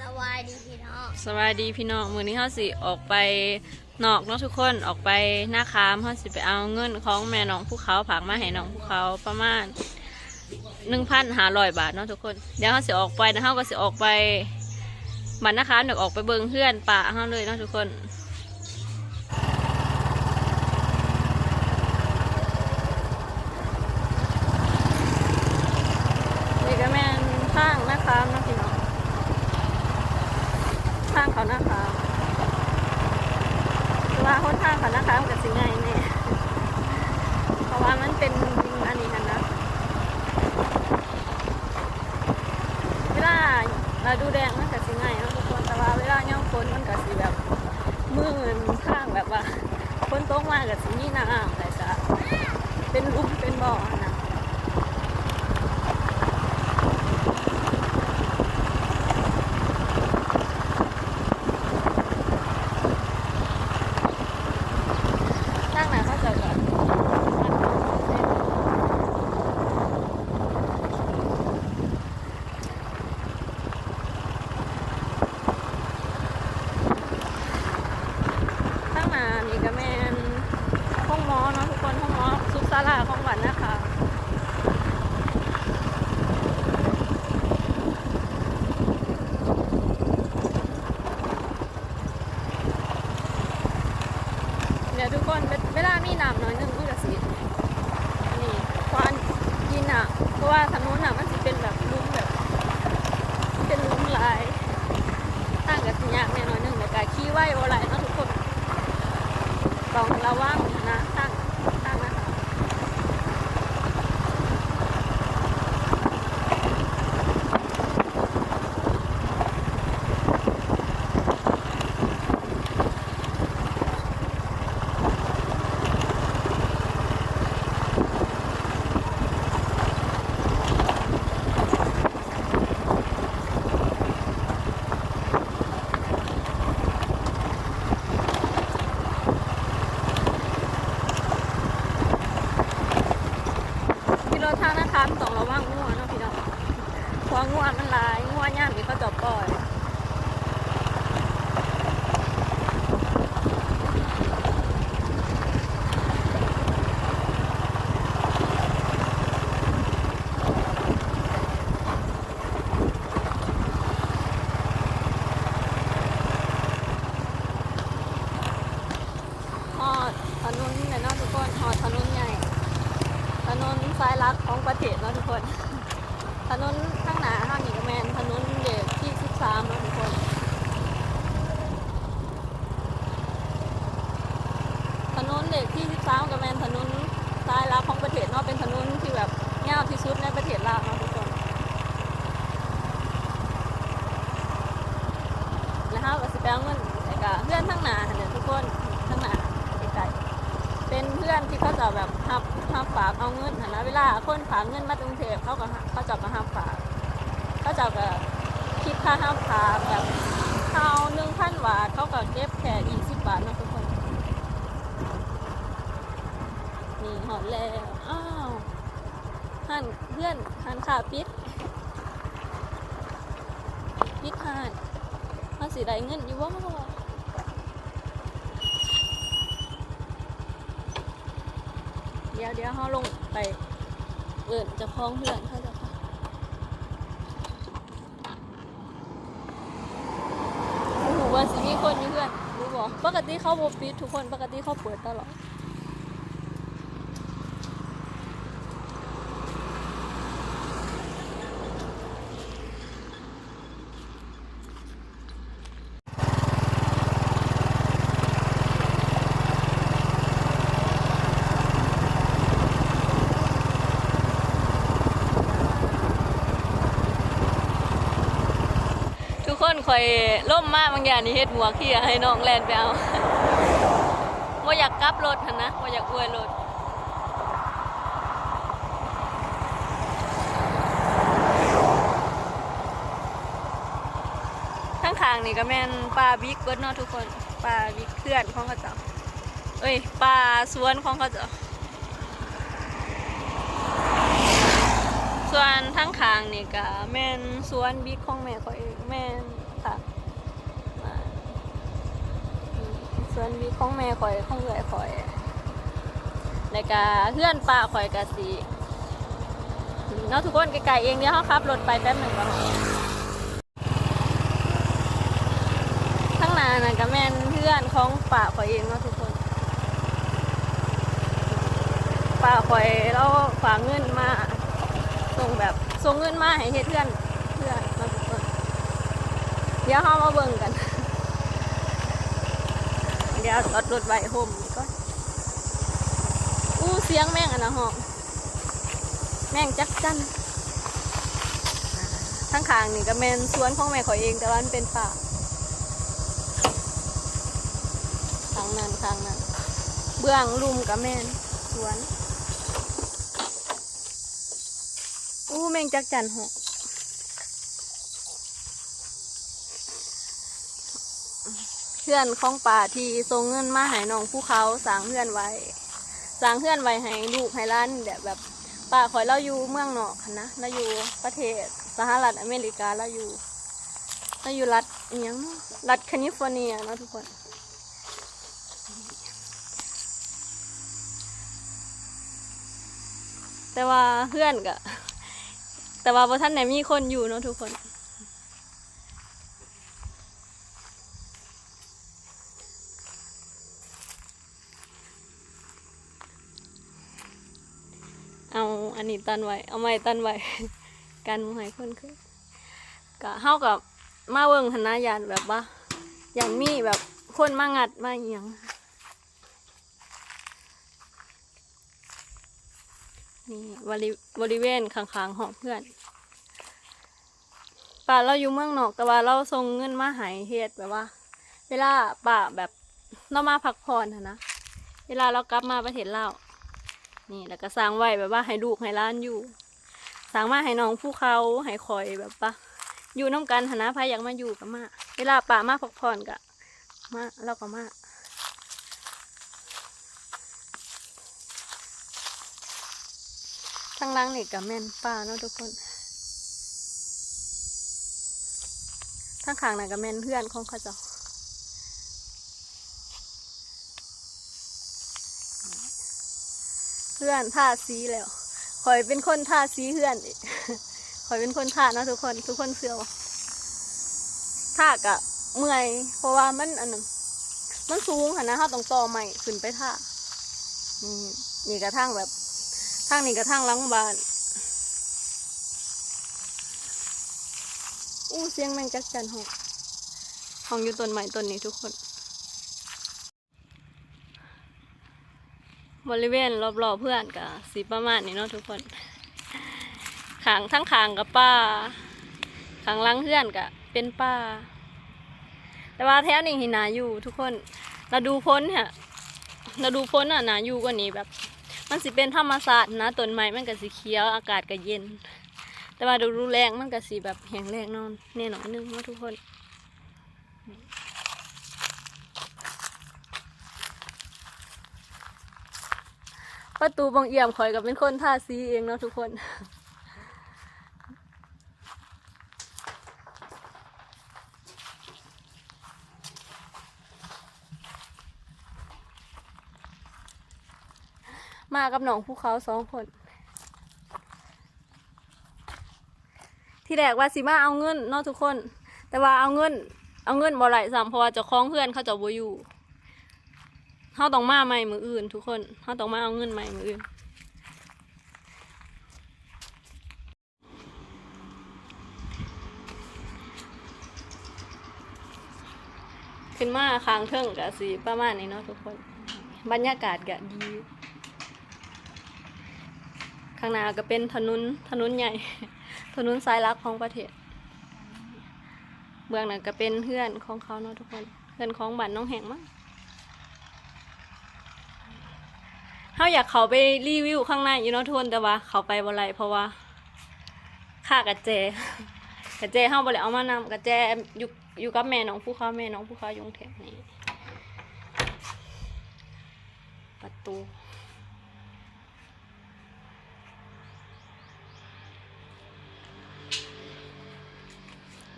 ສະບາຍດີພີ່ນ້ອງ ສະບາຍດີພີ່ນ້ອງ ມື້ນີ້ເຮົາຊິອອກໄປນອກເນາະທຸກຄົນ ອອກໄປນາຄາມ ເຮົາຊິໄປເອົາເງິນຂອງແມ່ນ້ອງພູເຂົາ ຝາກມາໃຫ້ນ້ອງພູເຂົາປະມານ ໜຶ່ງພັນຫ້າຮ້ອຍບາດເນາະທຸກຄົນ. ດຽວເຮົາຊິອອກໄປນະ ເຮົາກໍຊິອອກໄປບ້ານນາຄາມ ດຽວອອກໄປເບິ່ງເຮືອນປ້າເຮົາເລີຍເນາະທຸກຄົນ. ນີ້ກໍແມ່ນທາງນາຄາມເນາະພີ່ນ້ອງ ທາງເຂົ້ານາຄາມ ແຕ່ວ່າຫົນທາງເຂົ້ານາຄາມກໍຊິງ່າຍແດ່ ເພາະວ່າມັນເປັນດິນອັນນີ້ຫັ້ນນະ. ເວລາລະດູແລ້ງມັນກະຊິງ່າຍເນາະທຸກຄົນ ແຕ່ວ່າເວລາຍາມຝົນມັນກະຊິແບບ ມືນທາງແບບວ່າຝົນຕົກມາກະຊິມີນ້ຳ ແລ້ວກະເປັນຫຼຸມເປັນບໍ່ຫັ້ນນະ. ທາງໜ້າເຂົາເຈົ້າກໍ ທາງໜ້ານີ້ກໍແມ່ນໂຮງໝໍເນາະທຸກຄົນ ໂຮງໝໍສຸກສາລາຂອງບ້ານນາຄາມ. ເນຍທຸກຄົນ ເວ ເວລາມີນ້ຳໜ້ອຍໜຶ່ງ ມັນກະຊິ ອັນນີ້ ຄວານກິນນ້ຳ ເພາະວ່າຖະໜົນນະ ມັນຊິເປັນແບບຫຼຸມ ແບບ ມັນເປັນຫຼຸມຫຼາຍ ທາງກະຊິຍາກແດ່ໜ້ອຍໜຶ່ງ ແລ້ວກະຂີ່ໄວບໍ່ໄດ້ເນາະທຸກຄົນ ຕ້ອງລະວັງນະ ທາງ ທາງນະ. ຂີ່ລົດທາງນາຄາມຕ້ອງລະວັງງົວເນາະພີ່ນ້ອງ ເພາະວ່າງົວມັນຫຼາຍ ງົວຍາມນີ້ເຂົາເຈົ້າປ່ອຍ. ຮອດຖະໜົນແລ້ວເນາະທຸກຄົນ ຮອດຖະໜົນໃຫຍ່ ຖະໜົນສາຍຫຼັກຂອງປະເທດເນາະທຸກຄົນ. ຖະໜົນທາງໜ້າເຮົານີ້ກໍແມ່ນຖະໜົນເລກທີສິບສາມເນາະທຸກຄົນ. ຖະໜົນເລກທີສິບສາມກໍແມ່ນຖະໜົນສາຍຫຼັກຂອງປະເທດເນາະ ເປັນຖະໜົນທີ່ແບບຍາວທີ່ສຸດໃນປະເທດລາວເນາະທຸກຄົນ. ແລ້ວເຮົາກໍຊິໄປເອົາເງິນ ແລ້ວກໍເຮືອນທາງໜ້າຫັ້ນແຫຼະທຸກຄົນ ທາງໜ້າໃກ້ໆ ເປັນເຮືອນທີ່ເຂົາເຈົ້າແບບຮັບ ຮັບຝາກເອົາເງິນຫັ້ນນະ ເວລາຄົນຝາກເງິນມາແຕ່ກຸງເທບ ເຂົາກໍ ເຂົາເຈົ້າກໍຮັບຝາກ ເຂົາເຈົ້າກໍຄິດຄ່າຮັບຝາກແບບ ເຮົາເອົາໜຶ່ງພັນບາດ ເຂົາກໍເກັບແຄ່ຊາວບາດເນາະທຸກຄົນ. ນີ້ຮອດແລ້ວ ອ້າວ ຮ້ານ ເຮືອນ ຮ້ານຄ້າປິດ ປິດຮ້ານ ເຮົາຊິໄດ້ເງິນຢູ່ບໍ່? ດຽວ ດຽວເຮົາລົງໄປເອີ້ນເຈົ້າຂອງເຮືອນເຂົາເຈົ້າກ່ອນ. ບໍ່ຮູ້ວ່າຊິມີຄົນຢູ່ເຮືອນຫຼືບໍ່. ປົກກະຕິເຂົາບໍ່ປິດທຸກຄົນ, ປົກກະຕິເຂົາເປີດຕະຫຼອດ. ທຸກຄົນ ຂ້ອຍລົມມາບາງຢ່າງນີ້ ເຮັດໝວກເຫ່ຍໃຫ້ນ້ອງແລ່ນໄປເອົາ. ບໍ່ຢາກກັບລົດຫັ້ນນະ, ບໍ່ຢາກອວຍລົດ. ທາງຂ້າງນີ້ກໍແມ່ນປ່າບິກເບິດເນາະທຸກຄົນ, ປ່າບິກເພື່ອນຂອງເຂົາເຈົ້າ, ເອີຍ ປ່າສວນຂອງເຂົາເຈົ້າ. ສ່ວນທາງຂ້າງນີ້ກໍແມ່ນສວນບິກຂອງແມ່ຂ້ອຍເອງ, ແມ່ນ ສວນວິກຂອງແມ່ຂ້ອຍ ຂອງເອື້ອຍຂ້ອຍ ແລ້ວກະເຮືອນປ້າຂ້ອຍກະຊິເນາະທຸກຄົນ ໃກ້ໆເອງ. ດຽວເຮົາຂັບລົດໄປແປັບໜຶ່ງກ່ອນ. ທາງໜ້ານັ້ນກະແມ່ນເຮືອນຂອງປ້າຂ້ອຍເອງເນາະທຸກຄົນ. ປ້າຂ້ອຍລາວຝາກເງິນມາ ສົ່ງແບບ ສົ່ງເງິນມາໃຫ້ເຮັດເຮືອນ ເຮືອນເນາະທຸກຄົນ. ດຽວເຮົາມາເບິ່ງກັນ ດຽວຈອດລົດໄວ້ຮົ່ມນີ້ກ່ອນ. ອູ້ ສຽງແມງອັນນະຮ້ອງ ແມງຈັກຈັ່ນ. ທາງຂ້າງນີ້ກະແມ່ນສວນຂອງແມ່ຂ້ອຍເອງ ແຕ່ວ່າມັນເປັນປ່າ. ທາງນັ້ນ ທາງນັ້ນ ເບື້ອງລຸ່ມກະແມ່ນສວນ. ອູ້ ແມງຈັກຈັ່ນຮ້ອງ. ເຮືອນຂອງປ້າທີ່ສົ່ງເງິນມາໃຫ້ນ້ອງພູເຂົາສ້າງເຮືອນໄວ້ ສ້າງເຮືອນໄວ້ໃຫ້ລູກໃຫ້ຫຼານ. ແບບ ແບບ ປ້າຂ້ອຍລາວຢູ່ເມືອງນອກຫັ້ນນະ ລາວຢູ່ປະເທດສະຫະລັດອາເມລິກາ ລາວຢູ່ ລາວຢູ່ລັດອີ່ຫຍັງເນາະ ລັດຄາລິຟໍເນຍເນາະທຸກຄົນ. ແຕ່ວ່າເຮືອນກະ ແຕ່ວ່າບໍ່ທັນໄດ້ມີຄົນຢູ່ເນາະທຸກຄົນ. ເອົາອັນນີ້ຕັນໄວ້ ເອົາໄມ້ຕັນໄວ້ ກັນບໍ່ໃຫ້ຄົນຂຶ້ນ. ກະ ເຮົາກະມາເບິ່ງຫັ້ນນະ ຢ້ານແບບວ່າ ຢ້ານມີແບບຄົນມາງັດມາອີ່ຫຍັງ. ນີ້ ບໍລິ ບໍລິເວນຂ້າງໆຮອບເຮືອນ. ປ້າລາວຢູ່ເມືອງນອກ ແຕ່ວ່າລາວສົ່ງເງິນມາໃຫ້ເຮັດ ແບບວ່າ ເວລາປ້າແບບ ລາວມາພັກຜ່ອນຫັ້ນນະ ເວລາລາວກັບມາປະເທດລາວ. ນີ້ ແລ້ວກະສ້າງໄວ້ແບບວ່າໃຫ້ລູກໃຫ້ຫຼານຢູ່ ສ້າງມາໃຫ້ນ້ອງພູເຂົາ ໃຫ້ຂ້ອຍ ແບບວ່າຢູ່ນຳກັນຫັ້ນນະ ໃຜຢາກມາຢູ່ກະມາ ເວລາປ້າມາພັກຜ່ອນກະ ມາ ລາວກະມາ. ທາງຫຼັງນີ້ກະແມ່ນປ່າເນາະທຸກຄົນ. ທາງຂ້າງນັ້ນກະແມ່ນເຮືອນຂອງເຂົາເຈົ້າ. ເຮືອນທາສີແລ້ວ. ຂ້ອຍເປັນຄົນທາສີເຮືອນເອງ. ຂ້ອຍເປັນຄົນທາເນາະທຸກຄົນ. ທຸກຄົນເຊື່ອບໍ່? ທາກະເມື່ອຍ ເພາະວ່າມັນ ອັນນັ້ນ ມັນສູງຫັ້ນນະ ເຮົາຕ້ອງຕໍ່ໄມ້ຂຶ້ນໄປທາ. ນີ້ ນີ້ກະທາງແບບ ທາງນີ້ກະທາງຫຼັງບ້ານ. ອູ້ ສຽງແມງຈັກຈັ່ນຮ້ອງ ຮ້ອງຢູ່ຕົ້ນໄມ້ຕົ້ນນີ້ທຸກຄົນ. ບໍລິເວນລອບໆເຮືອນກະຊິປະມານນີ້ເນາະທຸກຄົນ. ຂ້າງ ທາງຂ້າງກະປ່າ ຂ້າງຫຼັງເຮືອນກະເປັນປ່າ. ແຕ່ວ່າແຖວນີ້ຫັ້ນໜ້າຢູ່ທຸກຄົນ. ລະດູຝົນຫັ້ນ ລະດູຝົນຫັ້ນໜ້າຢູ່ກວ່ານີ້ ແບບ ມັນຊິເປັນທຳມະຊາດຫັ້ນນະ ຕົ້ນໄມ້ມັນກະຊິຂຽວ ອາກາດກະເຢັນ. ແຕ່ວ່າລະດູແລ້ງມັນກະຊິແບບແຫ້ງແລ້ງນອນແນ່ໜ້ອຍໜຶ່ງເນາະທຸກຄົນ. ປະຕູປ່ອງອ່ຽມ ຂ້ອຍກະເປັນຄົນທາສີເອງເນາະທຸກຄົນ. ມາກັບນ້ອງພູເຂົາສອງຄົນ. ທີແລກວ່າຊິມາເອົາເງິນເນາະທຸກຄົນ ແຕ່ວ່າເອົາເງິນ ເອົາເງິນບໍ່ໄດ້ຊ້ຳ ເພາະວ່າເຈົ້າຂອງເຮືອນເຂົາເຈົ້າບໍ່ຢູ່. ເຮົາຕ້ອງມາໃໝ່ມື້ອື່ນທຸກຄົນ ເຮົາຕ້ອງມາເອົາເງິນໃໝ່ມື້ອື່ນ. ຂຶ້ນມາຂ້າງເທິງກະຊິປະມານນີ້ເນາະທຸກຄົນ. ບັນຍາກາດກະດີ. ຂ້າງໜ້າກະເປັນຖະໜົນ ຖະໜົນໃຫຍ່ ຖະໜົນສາຍຫຼັກຂອງປະເທດ. ເບື້ອງນັ້ນກະເປັນເຮືອນຂອງເຂົາເນາະທຸກຄົນ ເຮືອນຂອງບ້ານໜອງແຫ້ງມັ້ງ. ເຮົາຢາກເຂົ້າໄປຣີວິວຂ້າງໃນຢູ່ເນາະທຸກຄົນ ແຕ່ວ່າເຂົ້າໄປບໍ່ໄດ້ ເພາະວ່າຄາກະແຈ ກະແຈເຮົາບໍ່ໄດ້ເອົາມານຳ ກະແຈຢູ່ ຢູ່ກັບແມ່ນ້ອງພູເຂົາ ແມ່ນ້ອງພູເຂົາຢູ່ກຸງເທບ. ນີ້ປະຕູ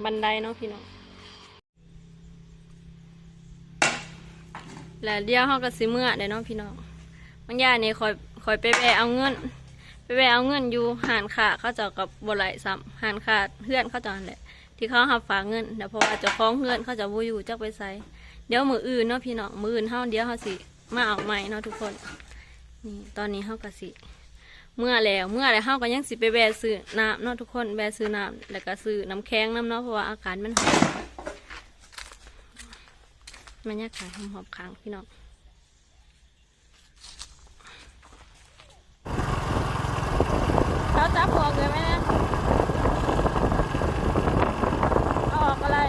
ບັນໄດເນາະພີ່ນ້ອງ. ແລ້ວດຽວເຮົາກໍຊິເມືອແລ້ວເນາະພີ່ນ້ອງ. ບາງຢ່າງນີ້ຂ້ອຍ ຂ້ອຍໄປແວ່ເອົາເງິນ ໄປແວ່ເອົາເງິນຢູ່ຮ້ານຄ້າ ເຂົາເຈົ້າກໍບໍ່ໄລ່ຊ້ຳ ຮ້ານຄ້າເຮືອນເຂົາເຈົ້າຫັ້ນແຫຼະ ທີ່ເຂົາຮັບຝາກເງິນ ແລ້ວເພາະວ່າເຈົ້າຂອງເຮືອນເຂົາເຈົ້າບໍ່ຢູ່ ຈັກໄປໃສ. ດຽວມື້ອື່ນເນາະພີ່ນ້ອງ ມື້ອື່ນເຮົາ ດຽວເຮົາຊິມາເອົາໃໝ່ເນາະທຸກຄົນ. ນີ້ ຕອນນີ້ເຮົາກໍຊິເມືອແລ້ວ ເມືອແລ້ວເຮົາກໍຍັງຊິໄປແວ່ຊື້ນ້ຳເນາະທຸກຄົນ ແວ່ຊື້ນ້ຳ ແລ້ວກໍຊື້ນ້ຳແຂງນຳເນາະ ເພາະວ່າອາກາດມັນຮ້ອນ. ບັນຍາກາດຮອບໆຂ້າງພີ່ນ້ອງ. ເຈົ້າຈັບພວກເລີຍແມ່ນະ ເອົາອອກກໍໄດ້.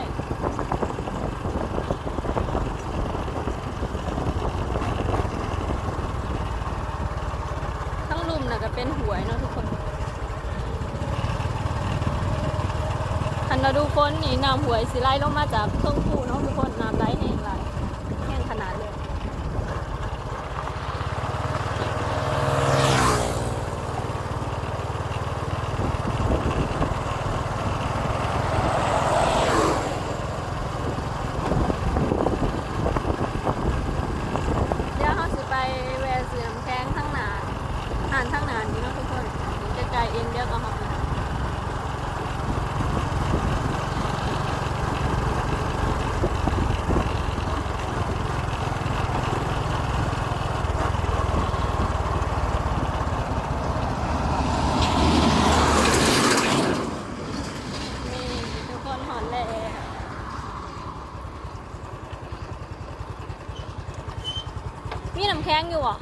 ທາງລຸ່ມນະກໍເປັນຫ້ວຍເນາະທຸກຄົນ. ຄັນລະດູຝົນນີ້ ນ້ຳຫ້ວຍຊິໄຫຼລົງມາຈາກເທິງພູເນາະທຸກຄົນ ນ້ຳໄຫຼແຮງຫຼາຍ ແຮງຂະໜາດເລີຍ. ດຽວເຮົາຊິໄປແວ່ຊື້ນ້ຳແຂງທາງໜ້າ ຮ້ານທາງໜ້ານີ້ເນາະທຸກຄົນ ໃກ້ໆເອງ ດຽວກໍຮອດ. ນີ້ທຸກຄົນ ຮອດແລ້ວ. ມີນ້ຳແຂງຢູ່ບໍ່?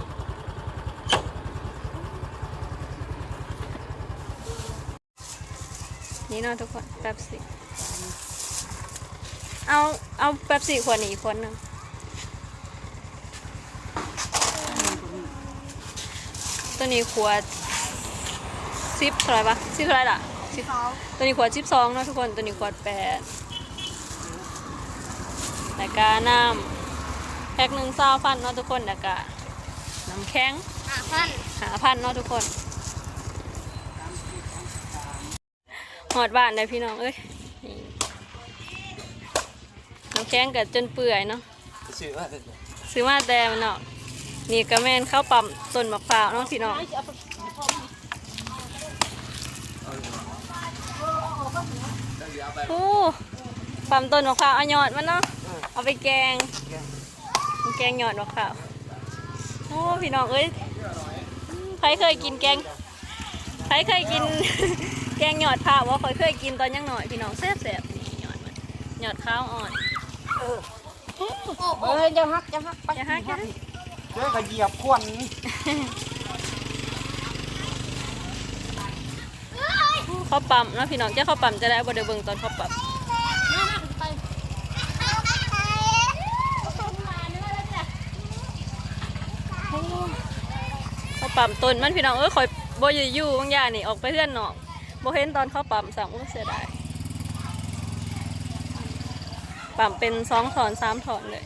ນີ້ເນາະທຸກຄົນ ເປັບຊີ ເອົາ ເອົາເປັບຊີຂວດນີ້ອີກຂວດໜຶ່ງ. ໂຕນີ້ຂວດສິບເທົ່າໃດວະ? ສິບເທົ່າໃດລະ? ສິບສອງ. ໂຕນີ້ຂວດສິບສອງເນາະທຸກຄົນ ໂຕນີ້ຂວດແປດ. ແລ້ວກະນ້ຳແພັກໜຶ່ງຊາວພັນເນາະທຸກຄົນ ແລ້ວກະນ້ຳແຂງຫ້າພັນ ຫ້າພັນເນາະທຸກຄົນ. ຮອດບ້ານແລ້ວພີ່ນ້ອງເອີຍ ນີ້ ນ້ຳແຂງກໍຈົນເປື່ອຍເນາະ ຊື້ມາແຕ່ ຊື້ມາແຕ່ເນາະ. ນີ້ກໍແມ່ນເຂົາປ້ຳຕົ້ນໝາກພ້າວເນາະພີ່ນ້ອງ. ໂອ້ ປ້ຳຕົ້ນໝາກພ້າວ ເອົາຍອດມັນເນາະ ເອີ ເອົາໄປແກງ ແກງຍອດໝາກພ້າວ. ໂອ້ ພີ່ນ້ອງເອີຍ ໃຜເຄີຍກິນແກງ ໃຜເຄີຍກິນແກງຍອດພ້າວບໍ່? ຂ້ອຍເຄີຍກິນຕອນຍັງນ້ອຍພີ່ນ້ອງ ແຊບໆ. ນີ້ຍອດມັນ ຍອດຂາວອ່ອນ ເອີ ເອີ ຢ່າຫັກ ຢ່າຫັກ ໄປ ຢ່າຫັກ ຢ່າຫັກ ເດີ ກໍຢຽບຄວັນ. ເຂົາປ້ຳເນາະພີ່ນ້ອງ ເຈົ້າເຂົາປ້ຳຈະໄດ້ ບໍ່ໄດ້ເບິ່ງຕອນເຂົາປ້ຳ. ໂອ້ ເຂົາປ້ຳຕົ້ນມັນພີ່ນ້ອງເອີຍ ຂ້ອຍບໍ່ໄດ້ຢູ່ ບາງຢ່າງນີ້ອອກໄປເຮືອນນອກ ບໍ່ເຫັນຕອນເຂົາປ້ຳຊ້ຳ ໂອ້ ເສຍດາຍ. ປ້ຳເປັນສອງທ່ອນສາມທ່ອນເລີຍ.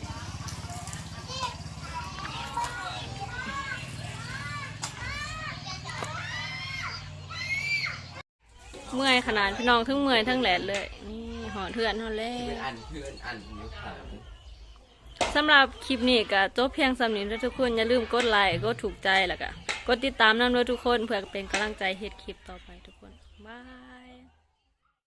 ເມື່ອຍຂະໜາດພີ່ນ້ອງ ທັງເມື່ອຍທັງແດດເລີຍ. ນີ້ຮອດເຮືອນເຮົາແລ້ວ ເປັນອັນຄືອັນອັນຢູ່ຂ້າງ. ສຳລັບຄລິບນີ້ກໍຈົບພຽງສ່ຳນີ້ເດີທຸກຄົນ ຢ່າລືມກົດໄລ ກົດຖືກໃຈ ແລ້ວກໍກົດຕິດຕາມນຳເດີທຸກຄົນ ເພື່ອເປັນກຳລັງໃຈເຮັດຄລິບຕໍ່ໄປທຸກຄົນ. ບາຍ.